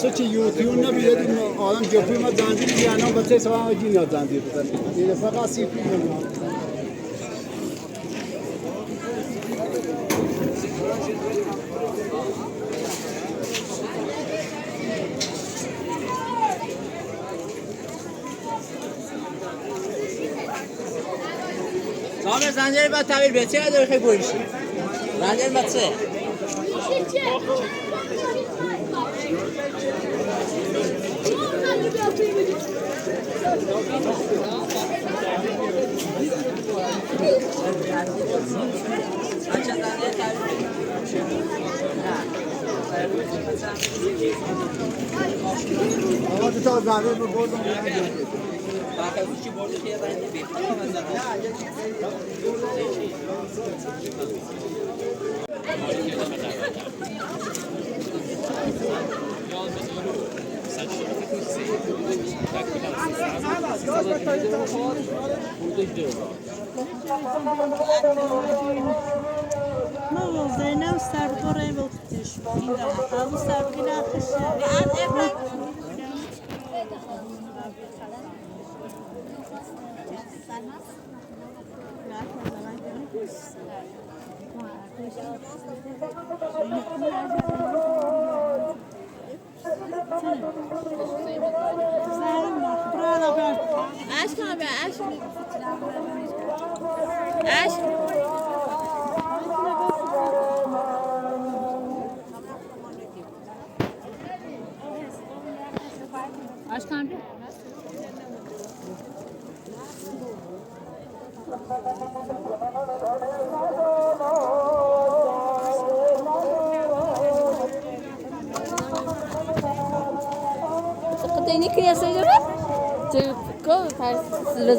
واسه یوتیوب نبیده آدم جفی ما زنجیر بیانم بچه سوا جی نه زنجیر بزن این فقط سی پی صاحب زنجیر با تعبیر به چه داره خیلی بویشی زنجیر با چه آقا تو تا زنجیر به بردم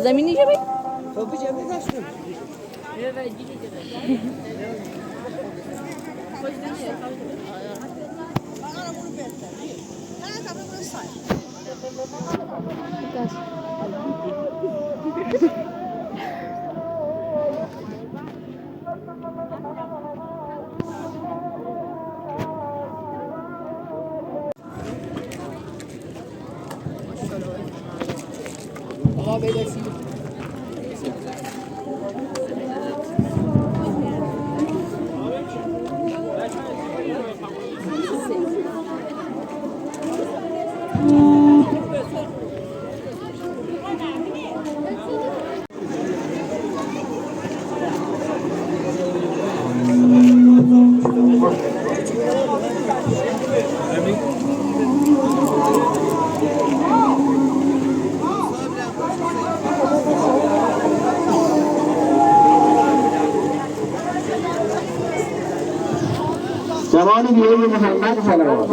زمینی جبی؟ خب بجا بگشتم. آقا بیدسی زمان بیای محمد صلوات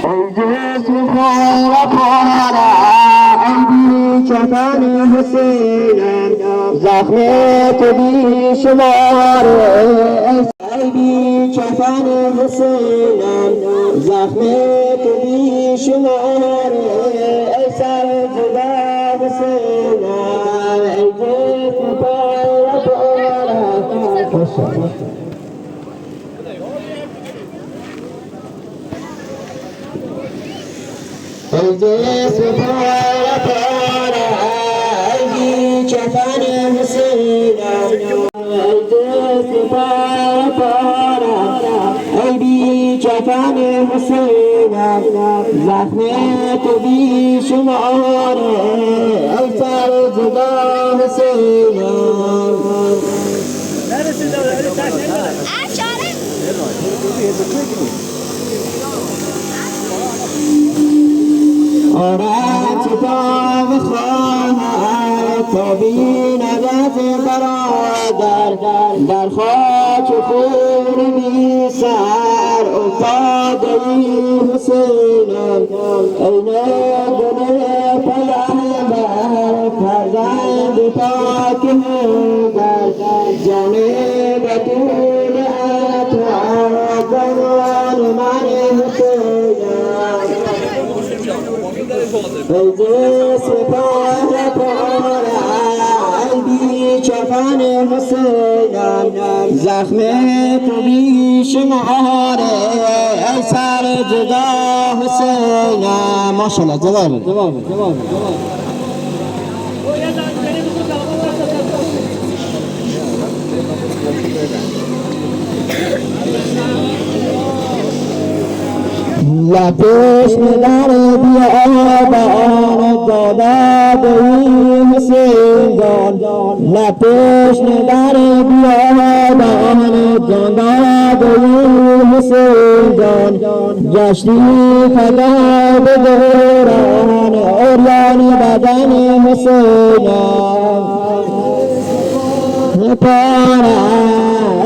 ای جسم پارا پارا ای بی کفن حسینم زخم تو بیشماره ای بی کفن حسینم زخم تو بیشماره ای سر جدا حسینم ای جسم پارا پارا الجسم پارا پارا ای کفن حسینم الجسم پارا پارا ای بی کفن حسینم زخم تو بیشماره ای سر جدا حسینم بی نجف برادر در خاک خون بی سر افتاده ای حسینم. ای گل پیامبر، فرزند پاک حیدر، جان بتول اطهر، جان من حسینم. ای جسم پاره پاره، ای بی کفن حسینم، زخم تو بیش ماره، ای سر جدا حسینم. ماشاءالله. جواب جواب جواب. لپش در بیابان داده ای حسین جان، لپش در بیابان جان داده ای حسین جان، گشتی فدا به دوران عریان بدن حسینم. پاره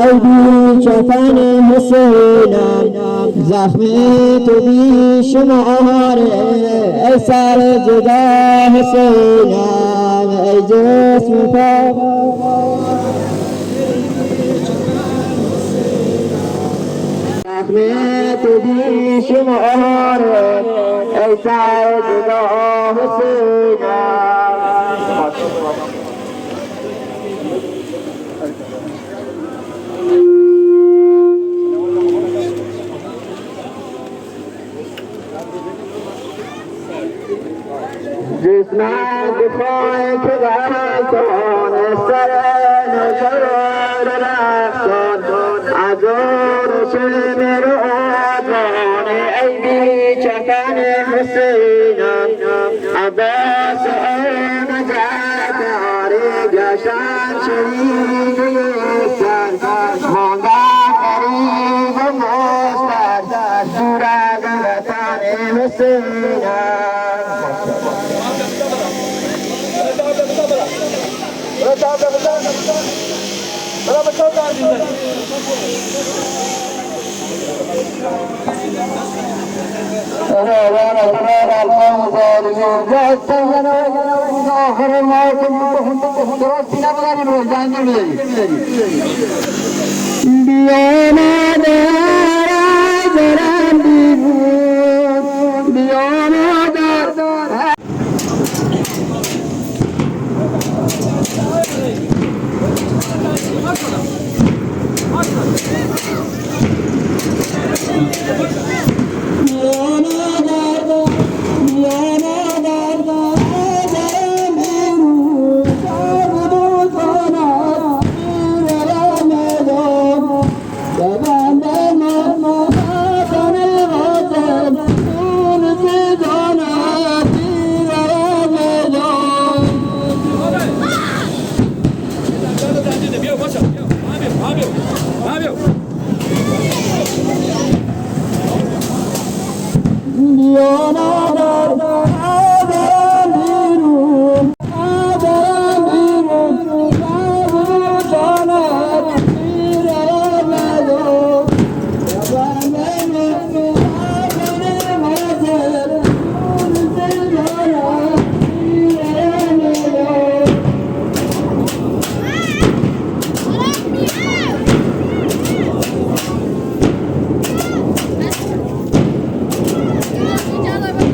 ای بی کفن حسینم، زخم تو بیش ماره، ای سر جدا حسینم. ای جسم پاک، زخم تو بیش ماره، ای سر جدا حسینم. جسمت خاک غلطان، سر نظر رقصان، از شمر آزان، ای بی کفن حسینم. عباس ام جعفر گشتن شریک یک سر، ماندن غریب و مستر، دور از وطن حسینم. بیا مادر ازرم بیرون، بیا مادر. بیا مادر، بیا مادر ازرم بیرون، بیا مادر ازرم بیرون، ازرم بیرون، جانت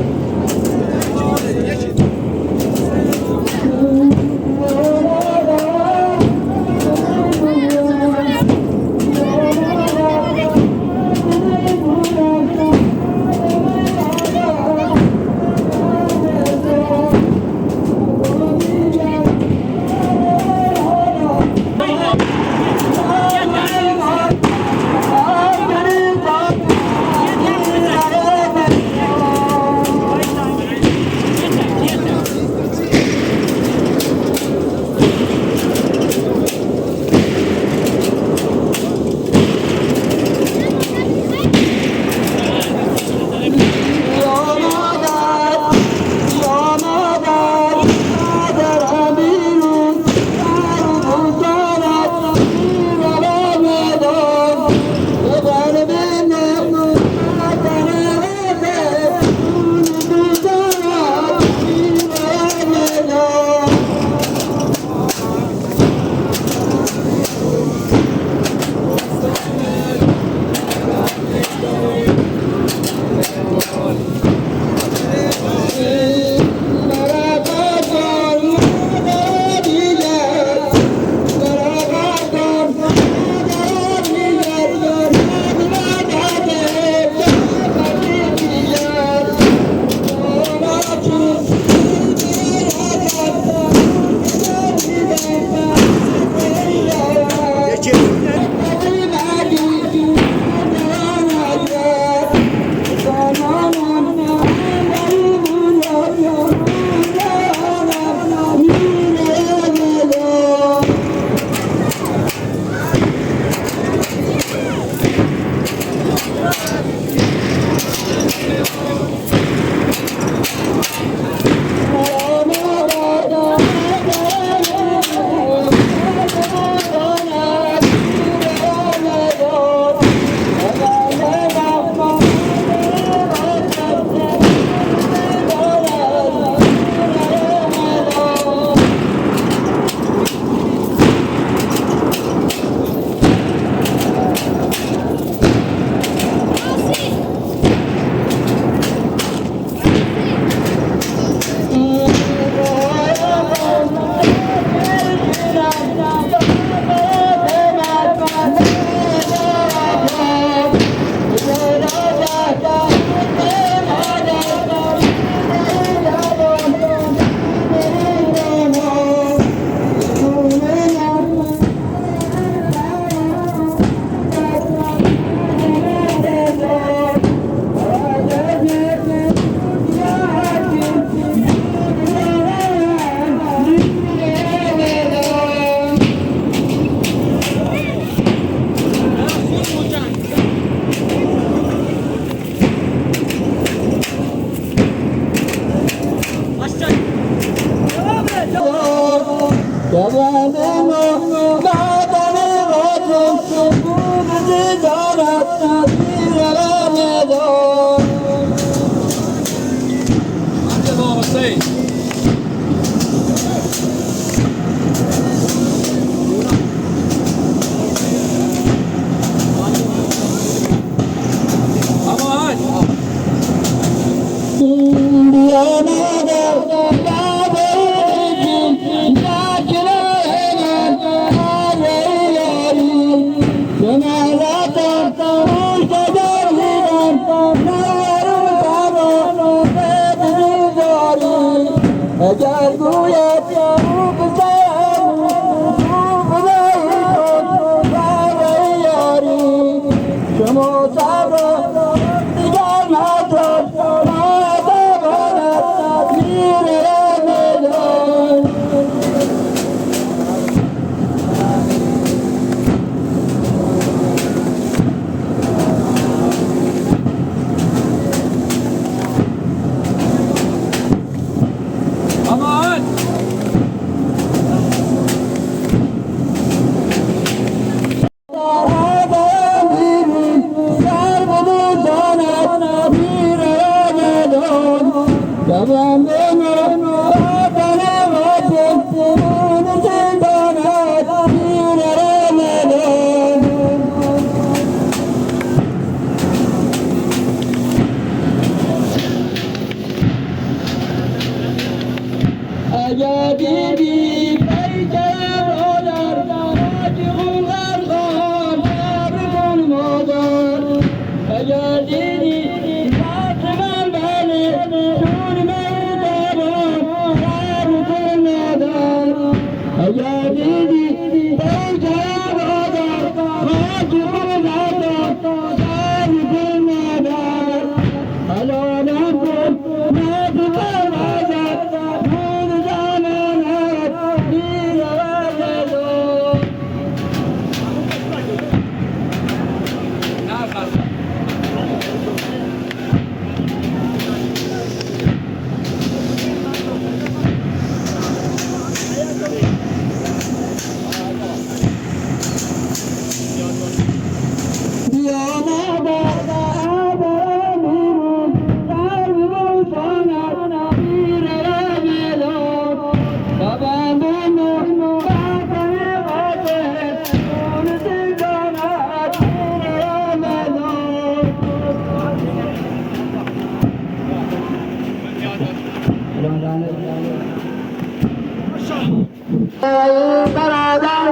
برادر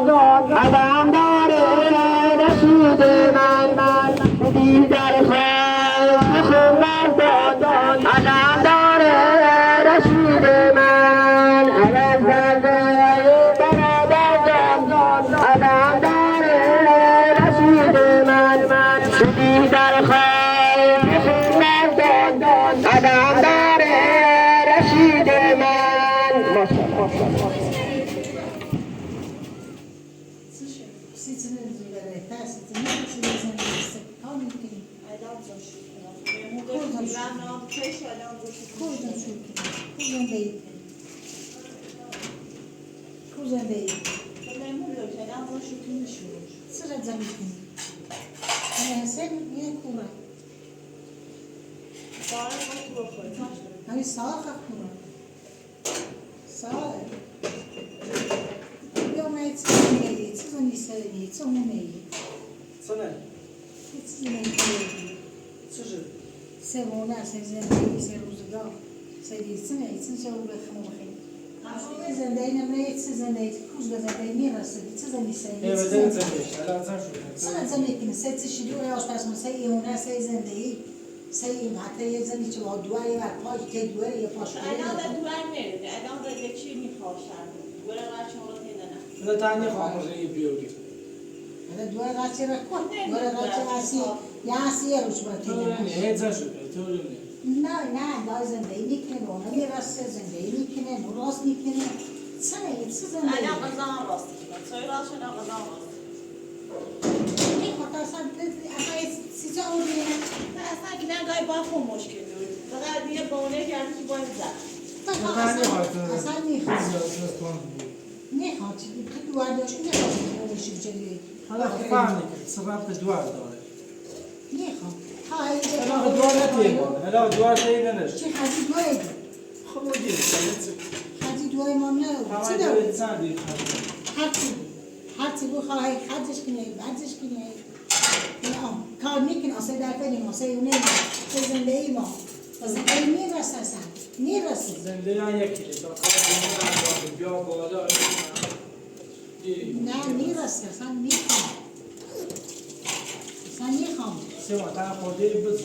جان قدم داره رشید من دیگر خون مردان قدم داره رشید من برادر جان قدم داره رشید من دیگر خون مردان قدم داره رشید من. سه سه زندگی، سه روزگار، سه دیسنه، ایتسن سه رو بخمو بخیم. زندگی نمره ایتس زندگی کوز به زندگی میرسه، چه زندگی سه. سه زندگی سه چه شیدو یا آشپز سه ایونه سه زندگی سه این حتی یه زندگی چه با دواری و پاش تی دواری یه پاش. الان در دوار میره، الان در یکی میخواشن. دوار قرچ رو تیندن. نه تانی خاموشی بیوری. هذا دوار قرچ را کن. دوار قرچ اسی یا اسی روش برات. نه هیچ شد. نه نه دا زندگی میکنه، اون میرسه زندگی میکنه، راست میکنه. چه چه زندگی؟ الان قزان راست کنه. چای راست شد قزان راست. میخواد اصلا اصلا چیزا اون نه اصلا که نه گای با خون مشکل داری. فقط دیگه بونه کردی که باید زد. اصلا میخواد. میخواد تو دوار داشت میخواد اون چیزی. حالا فهمی که سبب دوار داره. میخواد. هلا دوار نتیمون. هلا دوار تیمونش. چه خدی دوای؟ خب دیگه. خدی دوای ما نه. چه داره؟ هرچی بخوای خرجش کنی، ورزش کنی. کار میکنی، اصلا در فعلی ما سه اونه زندگی ما. زندگی میرسه اصلا. میرسه. زندگی هم یکی. تا کار بیا بالا. نه میرسه اصلا میخوام. اصلا میخوام. سه ماه تا خورده بزن.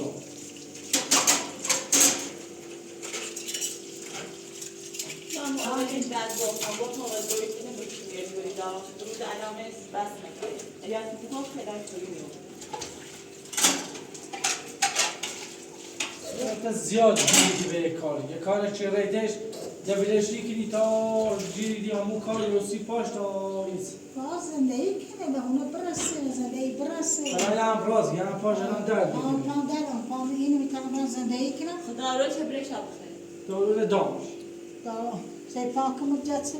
من بعد گفتم گفتم آقای دویتینه بچی میاری بری دارم درود علامه بس نکنه. اگر تو خیلی توی میاد. تا زیاد گیری به کار. یه کار چه ریدش دبلش کنی تا گیری همون کار یوسی پاش تا ایز. باز زندگی کنه به اونو برسه زندگی برسه. حالا هم راز یه هم پاش الان درد می‌کنه. پام درد پام اینو میتونم زندگی کنم. خدا رو چه برش بخیر. دارو دامش. دارو سه پاک مجت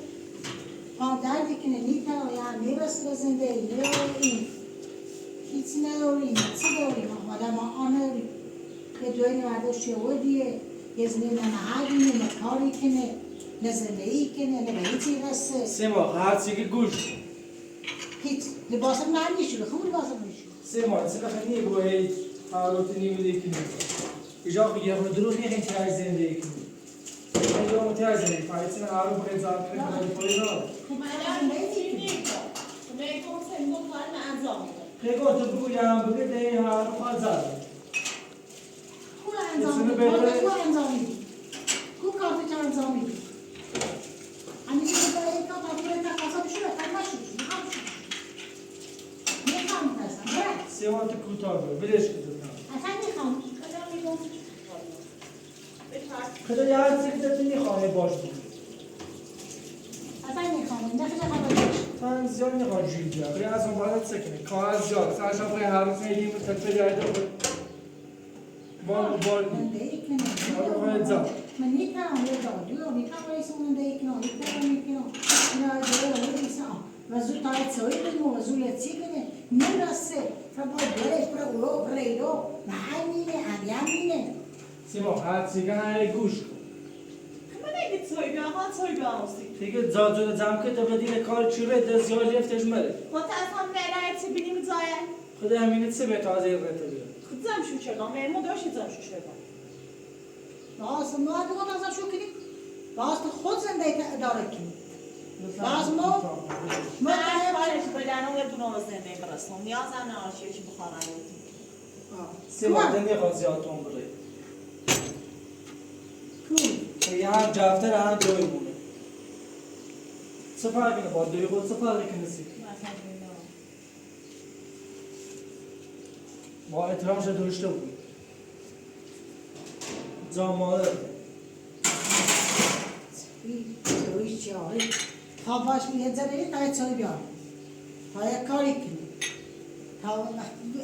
پام درد کنه نیتم یا میرسه زندگی این هیچ نداریم چی داریم آدم آن یه دوی نورده شودیه یه زنی نه محلی نه کاری کنه نه زندگی کنه نه به هیچی رسه. سه ماه هر چی که گوش هیچ لباسم نمیشه خوب لباسم نمیشه. سه ماه سه ماه خیلی گوهی حالت نیمیده کنی ایجا یه رو دروغ نیخی تر زندگی کنی یه رو تر زندگی فایتن آروم بخیر زار کنی خیلی فایده نداره. خب من نمی‌کنم. خب من گفتم کار انجام میدم. خیلی تو بگو یا هم بگه ده هر رو خواهد کو انجام میدی؟ کو انجام میدی؟ کو کارت چه انجام میدی؟ همیشه که باید کار تا تقاضا بشه بهتر نشد. میخوام اصلا. سه ماه تو کوتاه بود. بلش کن. اصلا میخوام. خدا یه هر چیزی تو میخواه باش بود. اصلا میخوام. نه خیلی خبر باش. تا زیاد میخواد جوی بیا. از اون بالا سکنه. کار زیاد. سرش هم هر روز میگیم تتر یایده بود. بار بار. من نیکم یه دادو نیکم رئیس من دیکنم نیکم نیکم نه دوره رئیس وزو تایت سوی بگو وزو لچی کنه نورسه فرا دوره فرا اورو ریرو محمینه امیامینه سیما هر چیزی گوش کن. من اگه توی بیام ها توی بیام اصلی. دیگه زاد زم که تو بدین کار چی رو دست زیاد لفتش مره. خود اصلا نه نه بینیم زایه. خدا همینه چه به تازه رته بیاد. خود زم شو چرا من داشت زم شو چرا. راست ما خود از شو کنی. راست خود زندگی اداره کنی. باز ما ما من کارش بدنم یه دونه زنده برسون نیازم نهاشیش بخورم. سیما دنیا خاصیاتون بره. کو یه هم جفتر هم دوی مونه. چه فرقی با دوی خود چه فرقی کنه سی؟ با احترامش داشته بود. جامعه دوی چیاری تا باش میگه زره تا چای بیار تا یک کاری کنی تا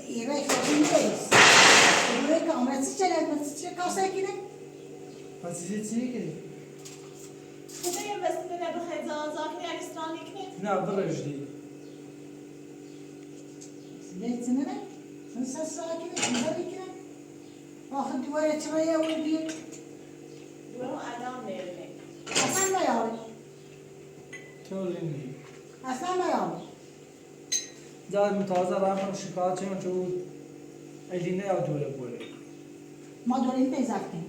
ایره خیلی نیست ایره که عمرت چه چه کاسه کنه. پس چیزی چی کنی؟ خدای وسیله نبخیر زاکنی علیستانی کنی؟ نه برش دی. نه نه نه ساکنه زره کنه آخر دوباره چرا ودی دوباره الان میرنه. اصلا نیاری. طوری اصلا نیاری. جا تازه رفتم شکایت چون چون ایلی نه یا دوره بوره. ما داریم پیزفتیم.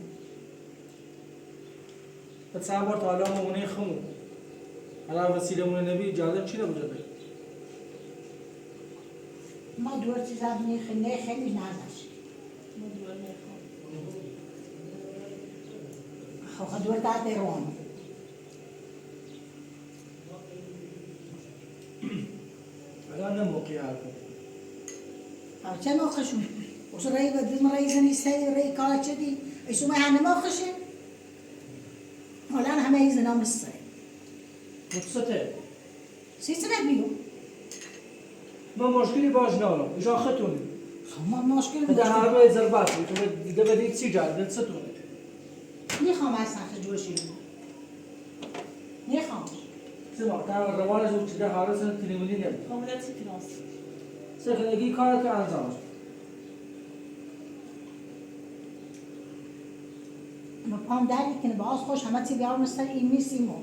چند بار تا حالا مونه خمو. الان وسیله مونه نبی اجازه چی نبوده بی؟ ما دور چیزا نه خیلی نازش. ما دور میخوام. خب دور تا تهران. الان نه موقعی حرفم. چه موقعشون؟ وش رأي بدل رأي زني سي رأي كاتشدي إيش ما يعني موقعش؟ ولا أنا هم يزنا مصر. متصته. سيسنا بيو. ما مشكلي باش نارم. إيش آختوني؟ ما مشكلة. هذا هذا زربات. ده بدي تسجل ده تستوني. نخام أصلا خجوشي. نخام. سمع تعال روانش وكذا هارس تليموني نبي. خب ده چی کناس؟ سخنگی کار که انجام. ما پام داری کنه باز خوش همه چی بیار مثل این میسیمو.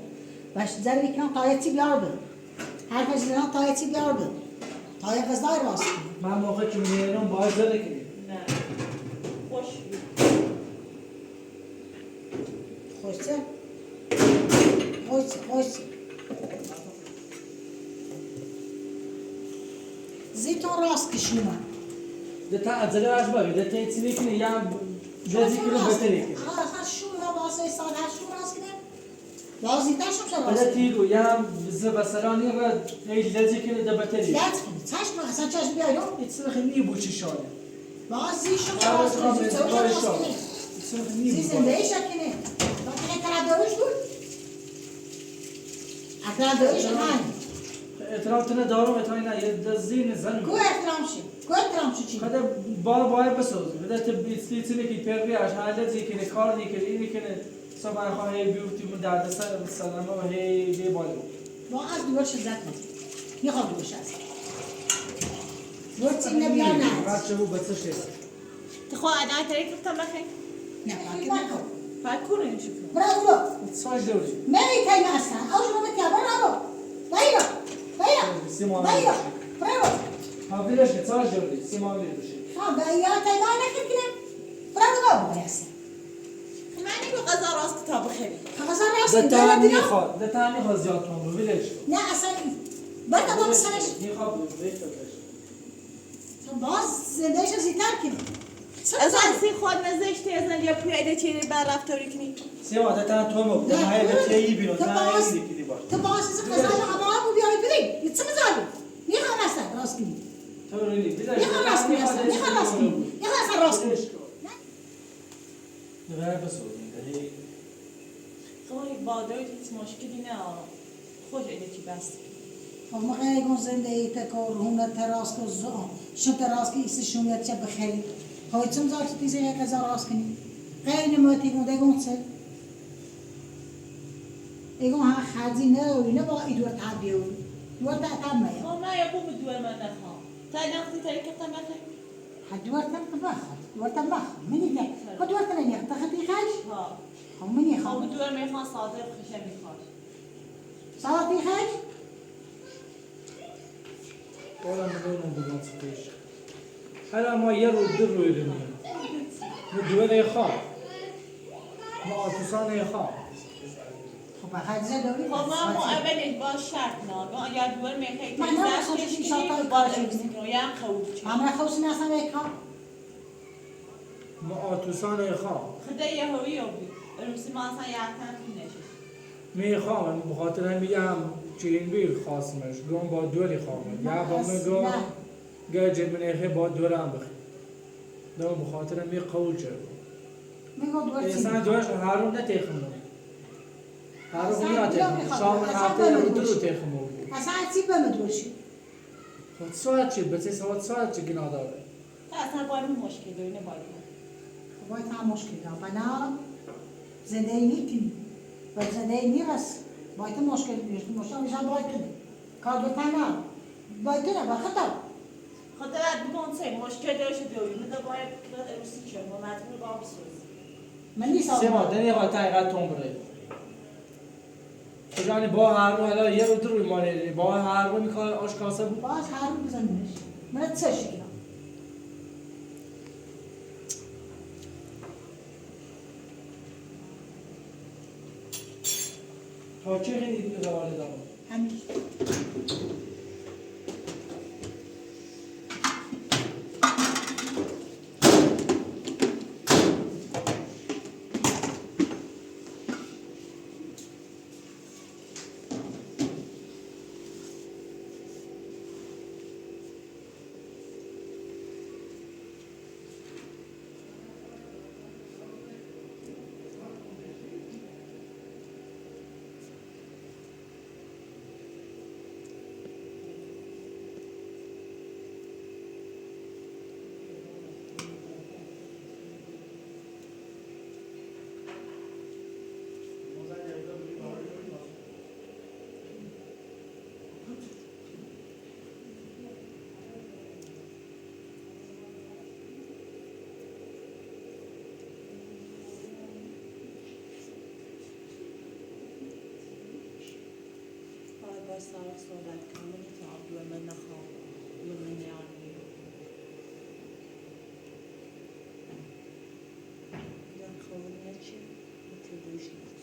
باش زری کنه تا چی بیار بود. هر کس نه تا چی بیار بود. تا غذای راست. من موقع که میرم باید زره کنی. نه. خوش. خوشه. خوش خوش. زیتون راست کشومه. ده تا عجله اش باقی ده تا چیزی کنی یا جزی کنی بهتری کنی. ها شو ها واسه سال شو راست کنه. بازی تاشم شو راست. ده تیرو یا زبسرانی را لذی کنی ده بهتری. لا تکنی چشم اصلا چشم بیایو. ایتس خیلی بوچی شانه. بازی شو راست کنی. راست کنی. زی زنده شکنه. وقتی کرا دوش بود. اکرا دوش نه. احترام تنه دارم احترام نه یه زین زن. کو احترام شی؟ کو احترام شی چی؟ هذا با باید بسوز. هذا تبي تسلي كي بيري عشان هذا زي كده کار دی که اینی که صبح خواهی بیوتی من درد سر سلامه و هی دی بالو. با از دورش زد نه. میخواد دورش از. دور چی نبیا نه. هر چه بو بچه شد. تخوا ادا تریک گفتم بخیر. نه پاک پاک کنه شو. برو. ساج دوری. نه تای اصلا. اوش رو بتیا برو. برو. برو. برو. برو. حاضرش که ساج دوری. سیما میشه. ها یا تای ما نکردیم. برو برو اصلا. معنی به غذا راست تا بخیری. غذا راست. ده تا میخواد. ده تا میخواد زیاد تون رو ولش. نه اصلا. برو با سرش. میخواد ولش. باز زندهش زیتر کنی. از سی خود نزشتی از نگه پوی چیری بر رفتاری کنی. سیما ده تا تو مو. ده های بچه‌ای بیرون. تا ای دیگه باش. تو باز از غذا رو بیاری بدی. چه مزالی؟ میخوام اصلا راست کنی. تو ریلی. میخوام راست کنی اصلا. میخوام راست کنی. میخوام اصلا راست کنی. نه بسوزین. دهی. خب بادای هیچ مشکلی نه. خوش ایده چی بس. ما غیر زنده تکور هونه تراس کو زو شو تراس کی اس شومیت چه بخری. های چم زار تیزه غذا راست کنی. غیر نماتی گون دگون چه. ایگون ها خزینه و نه با ایدور تعبیو. دور تعب ما. ما یا بوم دور من نخوام. تا نقطه تریک گفتم بخیر. حد دور تم بخواد. دور تم بخواد. منی ده. خود دور تم نه. تختی خاج. ها. هم منی خام. خب دور میخوان صادق خشم میخواد. صادق خاج. ولا مدون بدون سقيش. هلا ما يرو درو يدنيا. مدون يخاف. ما أتصان يخاف. خب بخیر زندگی خب ما مو اولش با شرط نه اگر دور میخوای من نه اصلا چیزی شرط باید عروسی کنی یا قبول چی همه خوص نه اصلا ما آتوسان خواه خدا یهویی بی عروسی ما اصلا یادتن نشه میخوام بخاطر هم میگم چین بی خواستمش گم با دوری خواهم یا با من گم گه جد با دورم بخی دم بخاطر می قبول چه میگم دور انسان دورش هارون نتیخم هارون نتیخم شام هفته رو درو تیخم اصلا چی به مدوشی خود ساعت چی بچه ساعت ساعت چی گناه داره اصلا باید مشکل داری نه باید باید هم مشکل داره بنا زندگی نیکنی و زندگی نیست باید مشکل بیشتر مشکل میشه باید کنی کار دو تنها باید نه با خطا خدا بعد بگم سه مشکل داشت دوی من باید عروسی کنم ما مجبور با بسوز من نیست سه ماه دنیا قطعا اینقدر تون بره کجانی با هر رو حالا یه رو دروی مالی با هر رو میکار آش کاسه بود باز هر رو بزنیمش من چه شکلم تا چه خیلی روال دارم همین باید سر صحبت کنم نمیتونم دور من نخوام دور من نیارم دیدم خواب نچی متوجه